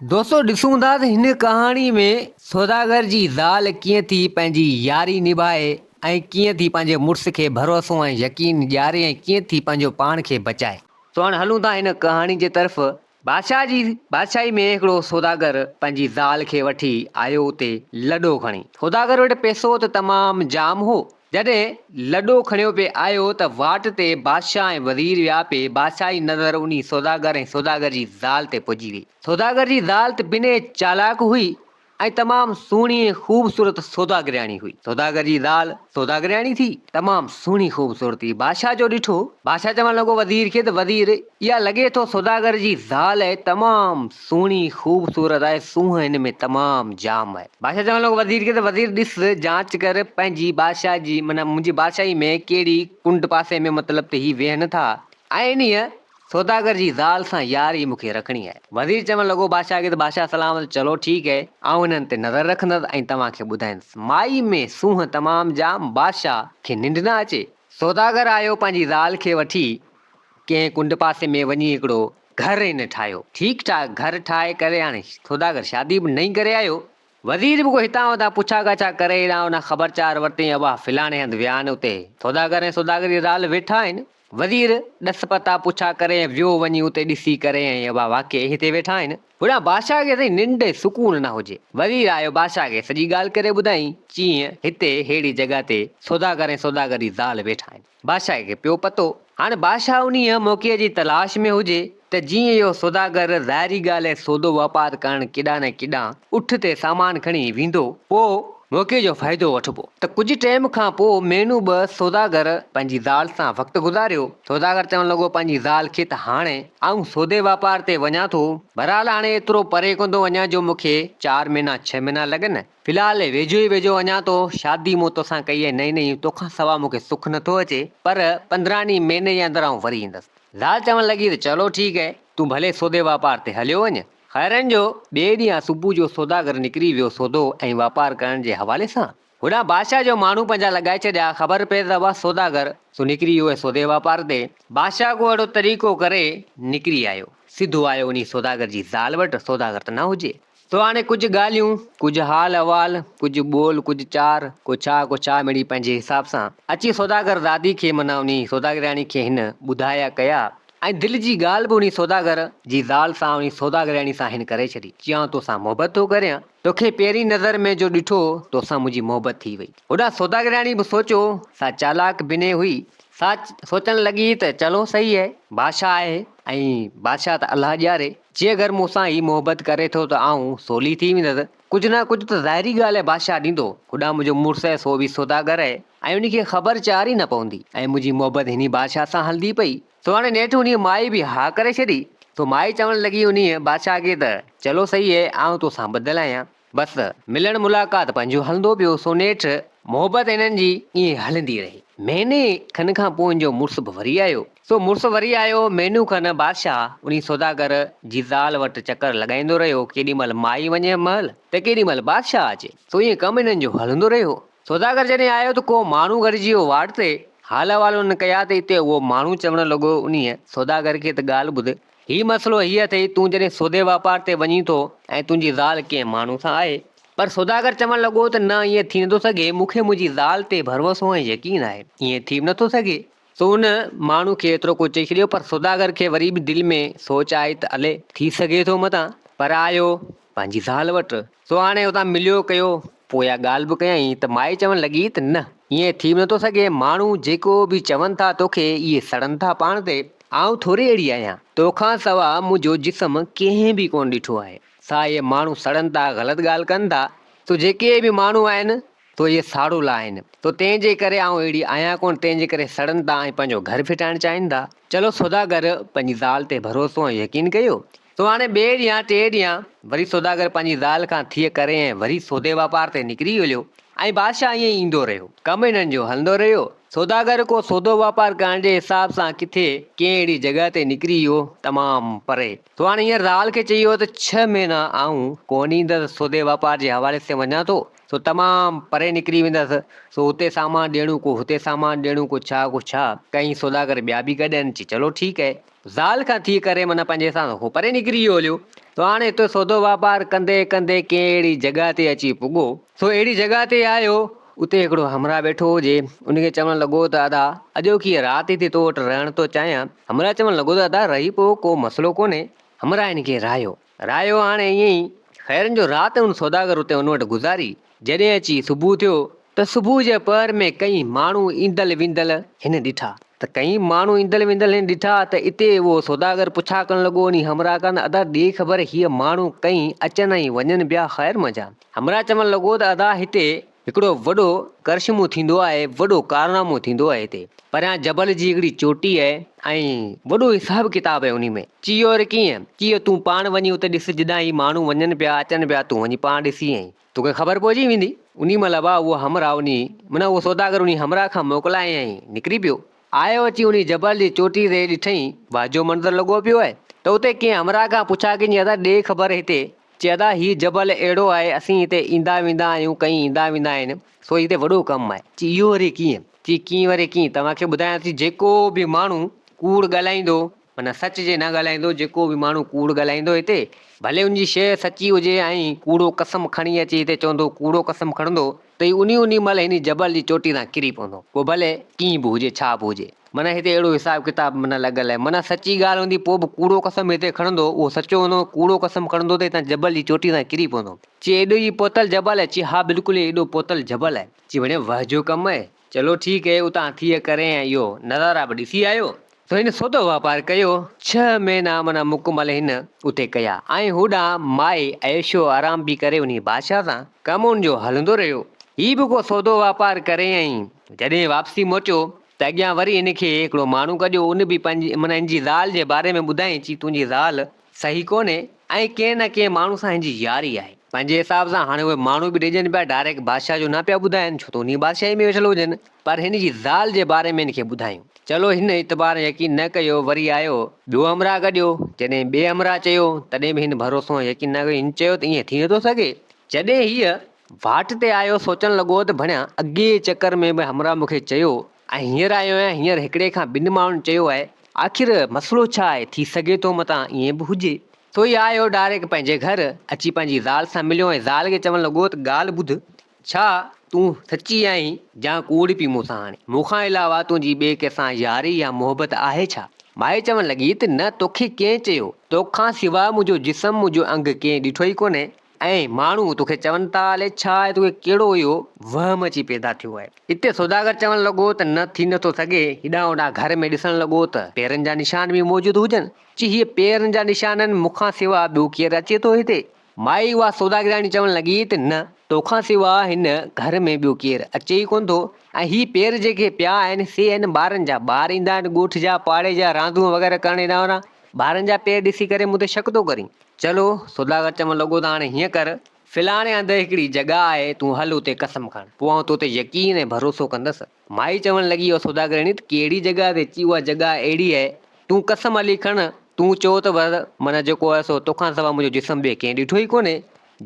دوستو ڏسون ٿا ته هن ڪهاڻي ۾ سوداگر جي زال ڪيئن ٿي پنهنجي ياري نڀائي ۽ ڪيئن ٿي پنهنجي مڙس کي ڀروسو ۽ يقين ڏياري ۽ ڪيئن ٿي پنهنجو پاڻ کي بچائي. سو هاڻي هلون ٿا هن ڪهاڻي جي طرف. بادشاهه جي بادشاهي ۾ هڪڙو سوداگر پنهنجي زال کي وٺي آيو اتي لڏو کڻي. سوداگر وٽ پئسو ته تمام جام هو. جڏهن لڏو کڻيو پئي آيو ته واٽ تي بادشاهه ۽ وزير ويا پئي، بادشاهه جي نظر انهي سوداگر ۽ سوداگر جي زال تي پئجي وئي. سوداگر جي زال ته بنهه چالاڪ هئي ۽ تمام سهڻي ۽ خوبصورت سوداگرياڻي هئي. سوداگر جي زال سوداگرياڻي ٿي، تمام سهڻي خوبصورت هئي. بادشاهه جو ڏٺو، بادشاهه چوڻ لڳو وزير کي ته وزير، اها لڳي ٿو سوداگر جي زال آهي، تمام سهڻي خوبصورت آهي، سونهن هن ۾ تمام جام آهي. بادشاهه چوڻ لڳو وزير کي ته وزير ڏس جانچ ڪر پنهنجي بادشاهه جي معنيٰ منهنجي بادشاهي ۾ ڪهڙي ڪنڊ پاسي ۾ مطلب ته هي ويهن ٿا ۽ انهيء سوداگر جي زال سان ياري مون کي رکڻي آهي. وزير چوڻ لڳو بادشاهه کي ته بادشاهه سلامت چلو ٺيڪ اهي آئون انهن تي نظر رکندس ۽ توهان کي ٻڌائيندس. مائي ۾ سونهن تمام جام بادشاهه کي ننڊ نه اچي. سوداگر آيو پنهنجي زال کي وٺي ڪنهن ڪنڊ پاسي ۾ وڃي هڪڙو گهر هن ٺاهيو. ٺيڪ ٺاڪ گهر ٺاهي ڪري هاڻي سوداگر شادي به نئين ڪري آيو. وزير به ڪو هتان هتان پڇا ڳاڇا ڪري هيڏانهن هوڏانهن خبر چار ورتائين ابا فلاڻي هنڌ ويا آهن اتي سوداگر ۽ سوداگر جي زال ويٺا آهن. وزير ڏس پتا پڇا ڪري ۽ ويو وڃي اتي ڏسي ڪري ۽ ابا واقعي هتي ويٺا آهن. هوڏانهن بادشاهه کي سائين ننڊ ۽ سڪون نه هجي. وزير آيو بادشاهه کي سڄي ڳالهه ڪري ٻڌائين چيئن هتي ههڙي جڳهه تي سوداگر ۽ سوداگر جي زال ويٺا آهن. بادشاهه کي پيو پتو. هاڻ بادشاهه انهيء موقعي جي تلاش ۾ هجي ته جيئن اهو سوداگر ظاهري ڳالهه ۽ سودو واپار ڪرڻ ڪيڏانهن نه ڪيڏانهن اٺ تي سامان کڻي ويندو، پوء موقعي جو فائدو وٺبو. ته ڪجهه ٽيم کان پوء مهينو ٻه سوداگر پنهنجي زال سان وقت گذاريو. سوداگر چوڻ لڳو پنهنجي زال کي ته هاڻي آئون سودي واپار تي وڃان ٿو. بهرحال هاڻي ايترو پري ڪونه ٿو وڃان جو مون کي چار مهينا ڇهه مهينا لڳن. في الحال ويجهو ئي ويجهو وڃان ٿو، شادي مون توسان ڪئي آهي نئين نئين، توکان سوا مون کي سک نٿو اچي، پر 15 ڏينهن مهيني جي اندر آئون وري ايندس. زال چوڻ لڳي ته چلو ٺيڪ آهي، تون ڀلي سودي واپار تي هليو وڃ. خيرن جو ٻئي ڏينهن صبح جو سوداگر نڪري ويو سودو ۽ واپار ڪرڻ جي حوالي سان. هوڏانهن بادشاهه جو ماڻهو پنهنجا لڳائي ڇڏيا، خبر پيس ته اها سوداگر سو نڪري ويو آهي سودي واپار تي. بادشاهه ڪو اهڙو طريقو ڪري نڪري آيو. سڌو آيو انهي سوداگر جي زال وٽ، سوداگر ته نه هجي. سو هاڻي ڪجهه ڳالهيون، ڪجهه حال احوال، ڪجهه ٻول، ڪجهه چار، ڪو ڇا ڪو ڇا مڙئي پنهنجي حساب سان اچي سوداگر زادي کي معنيٰ انهي سوداگرياڻي کي هن ٻڌايا ڪيا ۽ دل جي ڳالهه به انهي سوداگر جي زال سان انهي سوداگرياڻي سان هن ڪري ڇڏي. چيائون توسان محبت ٿو ڪريان، توکي پهرين نظر ۾ جو ڏٺو توسان منهنجي محبت ٿي وئي. هوڏانهن سوداگرياڻي به سوچيو سا چالاڪ بنهه هئي سا سوچڻ لڳي ته چلو صحيح اهي بادشاهه آهي ۽ بادشاهه ته الله ڄاري. جي اگر مون سان هي محبت ڪري ٿو ته آئون سولي ٿي ويندس. ڪجهه نه ڪجهه ته ظاهري ڳالهه آهي بادشاهه ڏيندو. هوڏانهن منهنجو مڙس آهي سو به سوداگر آهي ۽ ان کي خبر چار ئي نه پوندي ۽ منهنجي محبت هني بادشاهه سان هلندي پئي. سو هاڻي نيٺ انهيء مائي به ها ڪري ڇڏي. سو مائي چوڻ لڳي انهيء بادشاهه کي ته چلو صحيح آهي آئون توسان ٻڌل آهيان. بس ملڻ ملاقات پنهنجو هلندو پيو سو نيٺ محبت هنن جي ائين هلندي رهي. مهيني کن کان پوء هن جو مڙس به وري آيو. سو مڙس وري آيو مهينو کن بادشاهه انهي سوداگر جي زال وٽ چڪر لڳائيندو رهيو ڪيڏي مهل مائي وڃي مهل ته ڪيڏي مهل بادشاهه اچي سو ائين ڪم هنن جو هلندو رهيو. سوداگر جڏهن آيو ته ڪو ماڻهو گڏجي ويو واٽ تي حال احوال انهن ڪيا ته اتي اهو ماڻهو چوڻ لڳو انهي سوداگر کي ته ڳالهه ٻڌ هي مسئلو هي اٿئي، تون جڏهن سودي واپار تي وڃين ٿو ۽ تنهنجي زال ڪنهن ماڻهو سان آهي. پر سوداگر چوڻ لڳو ته نه ائين ٿي نٿو سگهي، مون کي منهنجي زال تي ڀروسو ۽ يقين آهي، ائين ٿي به نٿو سگهي. سو ان ماڻهو کي ايترو ڪجهه چئي ڇڏيو، پر سوداگر کي وري به دل ۾ سوچ آئي ته الئي ٿي سگهي ٿو متان، پر آيو پنهنجي زال وٽ. سو هاڻي اتان مليو ڪيو، پوء اها ڳالهه به ڪيائين ته مائي چوڻ لڳي ته نه، ائين ٿي به نٿو سگهي، ماڻهو جيڪو به چون ٿا توکي، اهي سڙن ٿا پاڻ تي، آئون ٿوري اهڙي آهيان، توکان سوا منهنجو جسم ڪنهن به ڪونه ڏٺو آهي، سا اهي ماڻهو سڙن ٿا، غلط ڳالهه ڪن ٿا، سو جيڪي به ماڻهو آهن، سو اهي ساڙولا آهن، سو تنهن جي ڪري آئون اهڙي آهيان ڪونه، تنهن جي ڪري سڙن ٿا ۽ پنهنجو گهر ڦٽائڻ چاهين ٿا. چلو سوداگر پنهنجي زال تي ڀروسو ۽ يقين ڪيو. سو هاڻي ٻئي ڏينهن ٽئي ڏينهن وري سوداگر پنهنجي زال کان ٿيء ڪري ۽ وري سودي واپار تي نڪري هليو ۽ بادشاهه ائين ئي ايندو رهيو. ڪم هنن جو هلندو رهيو. سوداگر ڪو سودو واپار ڪرڻ جي حساب سان ڪٿي ڪنهن اهڙي جڳهه تي نڪري ويو تمام پري. سو هاڻي هينئر زال کي چئي ويو ته ڇهه مهينا آئون ڪونه ايندس سودي واپار جي حوالي سين وڃان ٿو. سو تمام پري نڪري ويندس، سو اتي سامان ڏيڻو ڪو هتي سامان ڏيڻو ڪو ڇا ڪو ڇا، ڪئين سوداگر ٻيا به گڏ آهن، چي چلو ٺيڪ اهي. زال کان ٿي ڪري معنيٰ پنهنجي سان هو پري نڪري ويو هليو. سو هاڻي هتي سودو واپار ڪندي ڪندي ڪنهن اهڙي جڳهه تي اچي پڳو. سو اهڙي جڳهه تي آيو، اتي هڪڙو همراهه ويٺو هجي، ان کي چوڻ لڳو ته ادا اڄوڪيء رات هتي تو وٽ رهڻ ٿو چاهيان. همراهه چوڻ لڳو ته ادا رهي پئو ڪو مسئلو ڪونهي. همراهه هن کي راهيو. راهيو هاڻي ائين ئي خيرن جو رات ان سوداگر اتي ان وٽ گذاري. جڏهن اچي صبح ٿيو ته صبح جي پهر ۾ ڪئين ماڻهو ايندل ويندل هن ڏٺا. ته ڪئين ماڻهو ايندل ويندل هن ڏٺا ته اتي اهو سوداگر پڇا ڪرڻ لڳو انهي همراهه کان ته ادا ڏي خبر هيء ماڻهو ڪئين اچن ۽ وڃن پيا خير منجهان. همراهه چوڻ لڳو ته ادا هتي هڪڙو وڏو ڪرشمو ٿيندو آهي، وڏو ڪارنامو ٿيندو آهي هتي پريان جبل جي هڪڙي چوٽي آهي ۽ وڏو حساب ڪتاب آهي انهي ۾. چيو وري ڪيئن؟ چيو تون پاڻ وڃي اتي ڏس جڏان هي ماڻهو وڃن پيا اچن پيا تون وڃي پاڻ ڏسي ۽ توکي خبر پئجي ويندي. انهي مهل ابا اهو همراهه انهي معنيٰ اهو سوداگر انهي همراهه کان موڪلائي ۽ نڪري پيو. آيو اچي انهي جبل جي چوٽي تي ڏٺئين واهه جو منظر لڳو پيو آهي ته اتي ڪنهن همراهه کان پڇا ڪئي ادا ڏي خبر هتي چي ادا هي جبل اهڙو آهي اسين هتي ايندا ويندا آهيون ڪئين ايندا ويندا آهن سو هتي وڏو ڪم آهي. چي اهو وري ڪيئن؟ چي ڪيئن وري ڪيئن توهان کي ٻڌايان ٿي جيڪو به ماڻهو ڪوڙ ڳالهائيندو معنيٰ سچ جي نه ڳالهائيندو، جيڪو به ماڻهو ڪوڙ ڳالهائيندو هتي، ڀلي ان جي شيء سچي هجي ۽ ڪوڙو قسم کڻي اچي هتي چوندو ڪوڙو قسم کڻندو ته هي انهي انهي مهل هن جبل جي چوٽي تان ڪري پوندو، پوء ڀلي ڪيئن به هجي ڇا به هجي. معنيٰ هتي اهڙو حساب ڪتاب معنيٰ لڳل آهي. معنيٰ سچي ڳالهه هوندي پوء به ڪوڙو قسم هتي کڻندو اهو سچو هوندو، ڪوڙو قسم کڻندو ته هتان جبل جي چوٽي تان ڪري پوندو. چي ايڏو هي پوتل جبل آهي؟ چي ها بلڪل هي ايڏو پوتل جبل آهي. چي ڀڻيا وهه جو ڪم آهي. چلو ٺيڪ هي اتان ٿيء ڪري ۽ اهو نظارا به ڏسي آيو. سو هن سودو واپار ڪيو. ڇهه مهينا معنيٰ مڪمل هن اتي ڪيا ۽ هوڏانهن مائي عيش و آرام به ڪري انهي بادشاهه سان ڪم ان جو هلندو رهيو. هي به ڪو سودو واپار ڪري ۽ جڏهن واپسي موٽيو ته اڳيان وري هن کي هڪڙو ماڻهو گڏيو ان به پنهنجي معنيٰ هن جي زال جي باري ۾ ٻڌائين چي تنهنجي زال صحيح ڪونهي ۽ ڪنهن نه ڪنهن ماڻهو سان هن جي ياري آهي. پنهنجي حساب سان هاڻي اهي ماڻهو به ڊڄن پيا ڊائريڪٽ بادشاهه جو نه پيا ٻڌائين ڇو ته انهي بادشاهي ۾ ويٺل هجن پر هن جي زال جي باري ۾ هن کي ٻڌايون. چلو هن اعتبار ۽ يقين نه ڪيو وري آيو ٻيو همراهه گڏيو جڏهن ٻئي همراهه چيو تڏهن به هن ڀروسو ۽ يقين نه ڪيو هن چيو ته ائين ٿي نٿو سگهي جڏهن هيء واٽ تي آيو سوچڻ لڳو ته ڀڻيا اڳئين چڪر ۾ به همراهه مون کي چيو ۽ هينئر آيو آهيان، هينئر هڪڙي کان ٻن ماڻهن چيو آهي، آخر مسئلو ڇا آهي، ٿي سگهي ٿو متان ائين به هجي. سو هي آيو ڊائريڪٽ پنهنجي گهر، اچي پنهنجي زال سان مليو ۽ زال کي چوڻ لڳو ته ڳالهه ٻڌ، ڇا تون سچي آهين يا ڪوڙ پئي مون سان هڻين، مون کان علاوه تنهنجي ٻئي ڪنهن سان ياري يا محبت آهي ڇا؟ مائي چوڻ لڳي ته نه توکي ڪنهن چيو، توکان سواء منهنجو جسم منهنجو انگ ڪنهن ڏٺو ئي ڪونهي، ۽ ماڻهو توکي چون ٿا الائي ڇا آهي توکي ڪهڙو اهو وهم اچي پيدا ٿيو آهي. اتي سوداگر چوڻ لڳو ته نه ٿي نٿو سگهي. هيڏانهن هوڏانهن گهر ۾ ڏسڻ لڳو ته پيرن جا نشان به موجود هجن. چي هي پيرن جا نشان آهن مون کان سوا ٻيو ڪير اچي ٿو هتي؟ مائي اها سوداگرياڻي چوڻ لڳي ته نه توکان سوا هن گهر ۾ ٻيو ڪير اچي ئي ڪونه ٿو ۽ هي پير جيڪي پيا آهن سي آهن ٻارن جا. ٻار ايندا آهن ڳوٺ جا پاڙي جا راندون وغيره ڪرڻ هيڏانهن هوڏانهن. ٻارن جا پير ڏسي ڪري مون تي شڪ ٿو ڪرين. چلو، سوداگر چوڻ لڳو ته هاڻي هيئن ڪر، فلاڻي هنڌ هڪڙي جڳهه آهي، تون هل اتي قسم کڻ، پوء آئون تو تي يقين ۽ ڀروسو ڪندس. مائي چوڻ لڳي او سوداگرڻي ته ڪهڙي جڳهه تي؟ چي اها جڳهه اهڙي آهي، تون قسم هلي کڻ، تون چئو ته بس معنيٰ جيڪو آهي سو توکان سوا منهنجو جسم ٻئي ڪنهن ڏٺو ئي ڪونهي.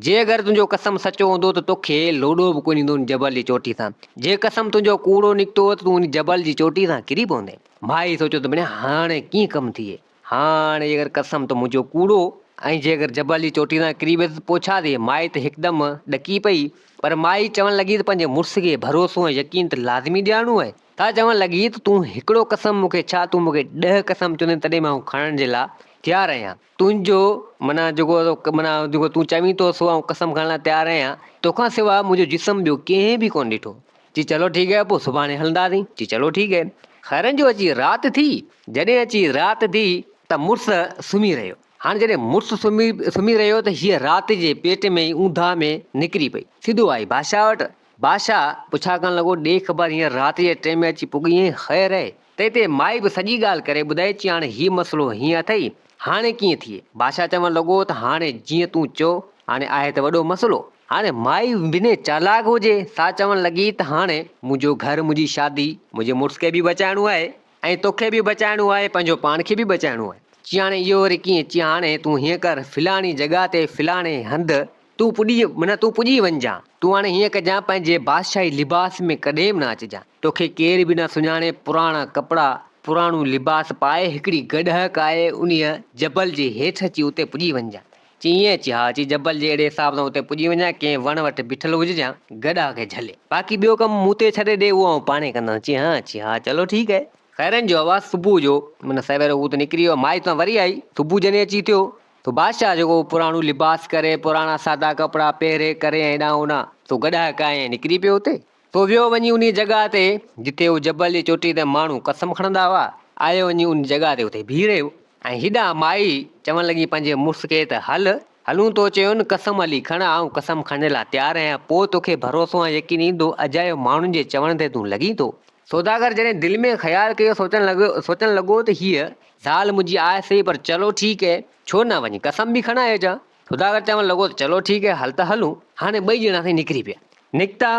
جي اگر تنهنجو قسم سچو هوندو ته توکي لوڏو به ڪونه ايندو ان جبل جي چوٽي تان. جي قسم تنهنجو ڪوڙو نڪتو ته تون ان جبل جي چوٽي تان ڪري پوندين. مائي سوچيو ته مڙيا هاڻي ڪيئن ڪم ٿئي؟ هاڻ جيڪر قسم ته منهنجو ڪوڙو ۽ جيڪر جبل جي چوٽي تان ڪري ويس ته پوء ڇا ٿئي؟ مائي ته هڪدم ڏڪي پئي، پر مائي چوڻ لڳي ته پنهنجي مڙس کي ڀروسو ۽ يقين ته لازمي ڏيارڻو آهي. سا چوڻ لڳي ته تون هڪڙو قسم مون کي ڇا تون مون کي ڏهه قسم چوندين تڏهن به آئون کڻڻ جي لاء تيار آهيان. تنهنجو معنيٰ جيڪو معنيٰ جيڪو تون چوين ٿو سو آئون قسم کڻڻ لاء تيار آهيان. توکان سواء منهنجو جسم ٻيو ڪنهن به ڪونه ڏٺو. چي چلو ٺيڪ هي پوء سڀاڻي هلنداسين. چي چلو ٺيڪ هي. خيرن جو اچي رات ٿي. جڏهن اچي رات ٿي ته مڙس سمهي رهيو. هاڻي جڏهن مڙس سمهي سمهي رهيو ته هيء رات جي پيٽ ۾ ئي اونداهه ۾ نڪري پئي. سڌو آئي بادشاهه وٽ. بادشاهه پڇا ڪرڻ لڳو، ڏي خبر هينئر رات جي ٽيم ۾ اچي پڳي آهين، خير آهي؟ تنهن تي مائي به سڄي ڳالهه ڪري ٻڌائي، چي هاڻي هي مسئلو هيئن اٿئي، هاڻي ڪيئن ٿئي؟ بادشاهه چوڻ لڳو ته هاڻي جيئن تون چئو، هاڻي آهي ته وڏو مسئلو. هاڻي مائي بنهه چالاڪ هجي، سا چوڻ لڳي ته هاڻي منهنجو گهر، منهنجي شادي، منهنجي مڙس کي به بچائڻو آهي ۽ توکي به بچائڻو آهي، پنهنجو پاڻ کي به بچائڻو آهي. چي هاڻي اهو وري ڪيئن؟ چي هاڻي تون هيئن ڪر، فلاڻي جڳهه تي فلاڻي هنڌ تون پڄي معنيٰ تون پڄي وڃجان. تون هاڻي هيئن ڪجان، پنهنجي بادشاهي لباس ۾ ڪڏهن به نه اچجان. توکي ڪير به نه سڃاڻي، پراڻا ڪپڙا، پراڻو لباس پائي، هڪڙي گڏهه ڪاهي انهيء جبل جي هيٺ اچي اتي پڄي وڃجان. چي ائين؟ چي ها. چي جبل جي اهڙي حساب سان اتي پڄي وڃجانء، ڪنهن وڻ وٽ بيٺل هججان، گڏهه کي جهلي. باقي ٻيو ڪم مون تي ڇڏي ڏي، اهو آئون پاڻهي ڪندس. چي هان؟ چي ها. چلو ٺيڪ اهي. خيرن جو آواز صبح جو معنيٰ سوير هو ته نڪري ويو. مائي اتان وري آئي. صبح جڏهن اچي ٿيو ته بادشاهه جيڪو پراڻو لباس ڪري، پراڻا سادا ڪپڙا پهري ڪري ۽ هيڏانهن هوڏانهن، سو گڏهه ڪاهي ۽ نڪري پيو اتي. سو ويو وڃي انهيء جڳهه تي، جتي هو جبل جي چوٽيء تي ماڻهو قسم کڻندا هئا. آيو وڃي ان جڳهه تي اتي بيهي رهيو. ۽ هيڏانهن مائي چوڻ لڳي پنهنجي مڙس کي ته هل، هلون تو چيو نه قسم هلي کڻ، آئون قسم کڻڻ لاء تيار آهيان، پوء توکي ڀروسو ۽ يقين ايندو، اجايو ماڻهن جي چوڻ تي تون لڳين ٿو. سوداگر جڏهن دل ۾ خيال ڪيو سوچڻ لڳو سوچڻ لڳو ته هيء زال منهنجي آهي سهي پر چلو ٺيڪ اهي، ڇو نه وڃي قسم به کڻائي اچان. سوداگر چوڻ لڳو ته چلو ٺيڪ اهي هل ته هلون. هاڻي ٻئي ڄڻا سائين نڪري پيا. نڪتا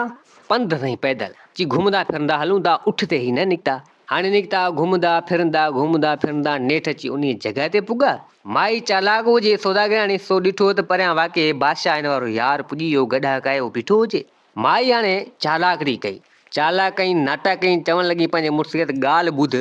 پنڌ سائين پيدل، چي گهمندا ڦرندا هلون ٿا، اٺ تي هي نه نڪتا. هاڻي نڪتا گهمندا ڦرندا گهمندا ڦرندا نيٺ اچي انهيء جڳهه تي پڳا. مائي چالاڪ هجي، سوداگرياڻي سو ڏٺو ته پريان واقعي بادشاهه هن وارو يار پڄي ويو، گڏهه ڪاهي هو بيٺو هجي. مائي هاڻي چالاڪڙي ڪئي. چالاڪ ڪئي، ناٽڪ ڪئي، چوڻ لڳي پنهنجي مڙس کي ته ڳالهه ٻڌ،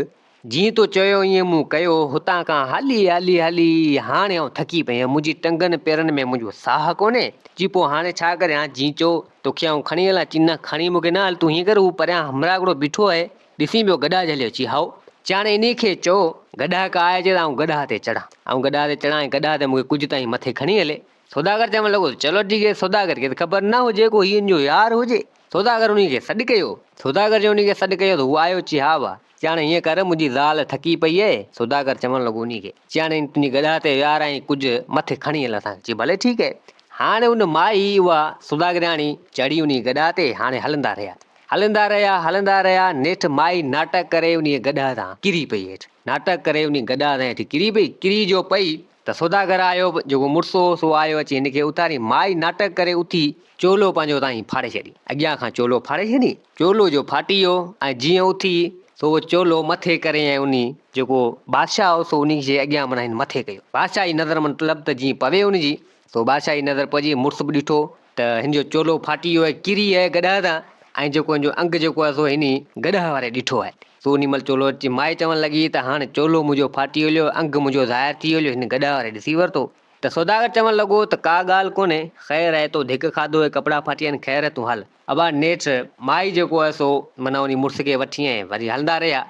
جيئن تو چيو ائين مون ڪيو، هتان کان هلي هلي هلي هاڻي آئون ٿڪي پئي آهيان، منهنجي ٽنگن پيرن ۾ منهنجو ساهه ڪونهي، چي پوء هاڻي ڇا ڪريان، جيئن چئو توکي آئون کڻي هلان، چي نه کڻي مون کي نه هل، تون هيئن ڪر هو پريان همراهه هڪڙو بيٺو آهي، ڏسين پيو گڏهه جهليو، چي هائو، چي هاڻي انهي کي چئو گڏهه ڪا آهي، چي ته آئون گڏهه تي چڙهان، آئون گڏهه تي چڙهان ۽ گڏهه تي مون کي ڪجهه تائين مٿي کڻي هلي. سوداگر چوڻ لڳو ته چلو ٺيڪ آهي، سوداگر کي ته خبر نه هجي ڪو هي هن جو يار هجي، سوداگر انهي کي سڏ ڪيو، سوداگر جڏهن انهي کي سڏ ڪيو ته هو آيو، چي ها وا، چي هاڻي هيئن ڪر منهنجي زال ٿڪي پئي آهي، سوداگر چوڻ لڳو انهي کي، چي هاڻي تنهنجي گڏهه تي ويهار ۽ ڪجهه مٿي کڻي هل اسان کي، چي ڀلي ٺيڪ آهي، هاڻي ان مائي اها سوداگرياڻي چڙهي انهي گڏهه تي، هاڻي هلندا رهيا، هلندا رهيا، هلندا رهيا، نيٺ مائي ناٽڪ ڪري انهي گڏهه تان ڪري پئي هيٺ، ناٽڪ ڪري انهي گڏهه تان هيٺ ڪري پئي، ڪري جو پئي ته سوداگر آيو، جيڪو مڙس هو، سو آيو اچي هن کي اٿاري، مائي ناٽڪ ڪري اٿي چولو پنهنجو تائين ڦاڙي ڇڏي. اڳيان کان چولو ڦاڙي ڇڏي. چولو جو ڦاٽي ويو ۽ جيئن اٿي، سو اهو چولو مٿي ڪري ۽ انهي جيڪو بادشاهه هو، سو انهي جي اڳيان معنيٰ هن مٿي ڪيو. بادشاهه جي نظر مطلب ته جيئن پوي ان جي، سو بادشاهه جي نظر پئجي، مڙس به ڏٺو ته هن جو چولو ڦاٽي ويو آهي، ڪري آهي گڏهه تان ۽ جيڪو هن جو انگ جيڪو آهي سو هن گڏهه واري ڏٺو آهي. سو انهي مهل چولو اچي مائي چوڻ لڳي ته هاڻ چولو منهنجو ڦاٽي هليو، انگ منهنجو ظاهر ٿي هليو، هن گڏهه واري ڏسي ورتو. ته سوداگر چوڻ لڳو ته ڪا ڳالهه ڪونهي، خير آهي، تو ڌڪ کاڌو ۽ ڪپڙا ڦاٽي ويا آهن، خير آهي، تون هل. ابا نيٺ مائي جيڪو آهي سو معنيٰ انهي مڙس کي وٺي ۽ وري هلندا رهيا.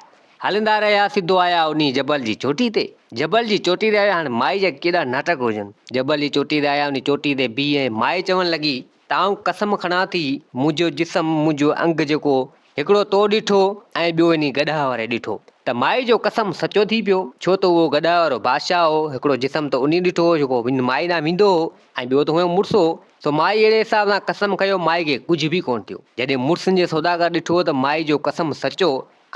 هلندا رهيا سڌو آيا انهي جبل جي چوٽي تي. جبل جي چوٽي تي آيا هاڻي مائي جا ڪيڏا ناٽڪ هجن. جبل جي چوٽي تي آيا انهي چوٽي تي بيهي ۽ مائي چوڻ لڳي ته آئون قسم کڻان ٿي منهنجو جسم منهنجو انگ جيڪو هڪڙو تو ڏٺو ۽ ٻيو انهي گڏهه واري ڏٺو ته مائي جو قسم سچو ٿي پيو ڇو ته اهو گڏهه وارو بادشاهه هو هڪڙو جسم ته انهي ڏٺو هو جيڪو ان مائي ڏانهن ويندو هو ۽ ٻيو ته هونئن مڙس هو سو مائي اهڙي حساب سان قسم کنيو مائي کي ڪجهه به ڪونه ٿيو جڏهن مڙسن جي سوداگر ڏٺو ته مائي جو قسم سچو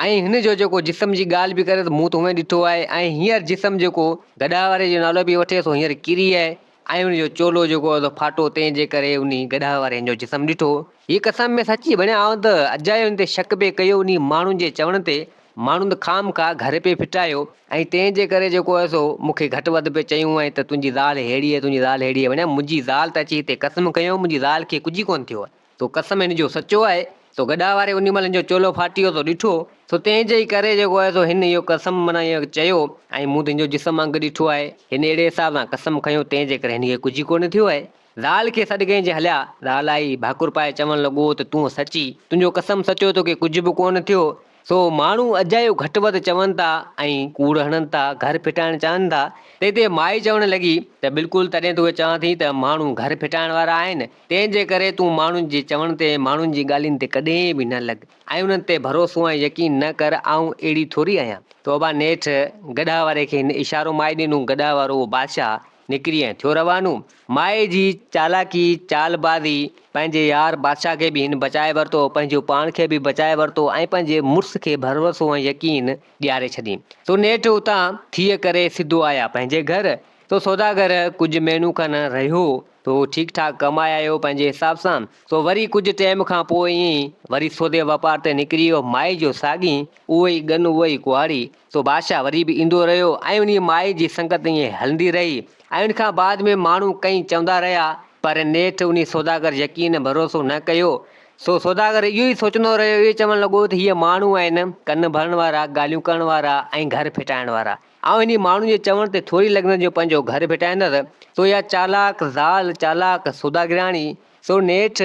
۽ هن جو جيڪو جسم جي ڳالهه به ڪري ته مون ته هونئن ڏٺو آهي ۽ هينئر جسم جيڪو گڏهه واري جو نالو پئي وٺي سو هينئر ڪري آهي ۽ ان جو چولو جيڪو آهي سو ڦاٽو تنهن جي ڪري انهي گڏهه واري هن جو جسم ڏٺو. هي قسم ۾ سچي بڻيا آئون ته اجايو هن تي شڪ پئي ڪيو انهي ماڻهن جي چوڻ تي ماڻهن ته خام خواهه گهر پئي ڦٽايو ۽ تنهن جي ڪري جيڪو آهي سو مون کي گهٽ وڌ پئي چيون ۽ ته تنهنجي زال ههڙي آهي تنهنجي زال ههڙي آهي بڻيا منهنجي زال ته اچي هتي قسم کنيو منهنجي زال کي ڪجهه ئي ڪونه ٿيو آهي. سو قسم هن جو سچو آهي، سو گڏهه واري انهي مهل هن جو چولو ڦاٽي ويو سو ڏٺو، سو تنهن جي ئي ڪري جيڪو آهي سو هن اهو قسم معنيٰ اهو چيو ۽ مون ته هن جو جسم انگ ڏٺو آهي، هن اهڙي حساب سان قسم کنيو تنهن جي ڪري هن کي ڪجهه ئي ڪونه ٿيو آهي. زال کي سڏ ڪيائين جي هليا، زال آئي، ڀاڪر پائي چوڻ لڳو ته تون سچي، تنهنجو قسم سچو توکي ڪجهه به ڪونه ٿيو، سو ماڻهو اجايو گهٽ وڌ چون ٿا ۽ ڪوڙ هڻن ٿا، گهر ڦٽائڻ چاهن ٿا. تنهن تي مائي چوڻ لڳي ته بلڪل تڏهن توکي چوان ٿي ته ماڻهو گهر ڦٽائڻ وارا آهن، تنهن جي ڪري تون ماڻهن جي چوڻ تي ۽ ماڻهن جي ڳالهين تي ڪڏهن به نه لڳ ۽ انهن تي ڀروسو ۽ يقين نه ڪر، آئون اهڙي ٿوري آهيان. توبه نيٺ گڏهه واري کي هن اشارو مائي ڏنو، گڏهه وارو اهو بادشاهه نڪري ۽ ٿيو روانو. مائي جي چالاڪي، چالبازي، پنهنجي يار بادشاهه کي به هن بچائي ورتو، پنهنجو پاڻ کي به بچائي ورتو ۽ پنهنجي مڙس کي ڀروسو ۽ يقين ڏياري ڇڏين. سو نيٺ اتان ٿيء ڪري سڌو آيا پنهنجي گهر. سو سوداگر ڪجهه مهينو کن رهيو سو ٺيڪ ٺاڪ ڪمائي آيو پنهنجي حساب سان. سو وري ڪجهه ٽيم کان پوء ائين ئي وري سودي واپار تي نڪري ويو. مائي جو ساڳين اهو ئي ڳن اهو ئي ڪهاڙي. سو بادشاهه وري به ايندو رهيو ۽ انهيء مائي جي سنگت ائين هلندي رهي ۽ ان کان بعد ۾ ماڻهو ڪئين چوندا رهيا پر نيٺ انهي سوداگر يقين ڀروسو نه ڪيو. سو سوداگر اهو ئي سوچندو رهيو اهو ئي چوڻ لڳو ته هيء ماڻهو آهن ڪن ڀرڻ وارا، ڳالهيون ڪرڻ وارا ۽ گهر ڦٽائڻ وارا. آئون انهي ماڻهو جي چوڻ تي ٿوري لڳندس جو پنهنجو گهر ڦٽائيندس. سو اها چالاڪ زال، چالاڪ سوداگرياڻي، سو نيٺ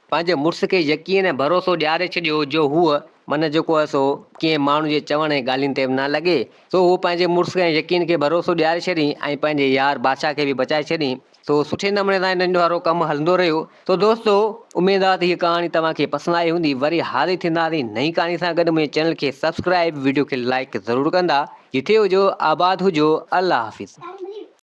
پنهنجي مڙس کي يقين ۽ ڀروسو ڏياري ڇڏيو جو هوء من جيڪو آهي سو ڪنهن ماڻهو جي چوڻ ۽ ڳالهين تي به نه لڳي. سو هوء پنهنجي مڙس ۽ يقين کي ڀروسو ڏياري ڇڏين ۽ پنهنجي يار بادشاهه کي به بچائي ڇڏين. سو سٺي نموني سان انهن جو وارو ڪم هلندو رهيو. سو دوستو اميد آ ته هيء ڪهاڻي توهان کي پسند آئي هوندي. وري حاضر ٿينداسين نئين ڪهاڻي سان گڏ. منهنجي چينل کي سبسڪرائيب وڊيو کي لائيڪ ضرور ڪندا. جٿي هجو آباد هجو. الله حافظ.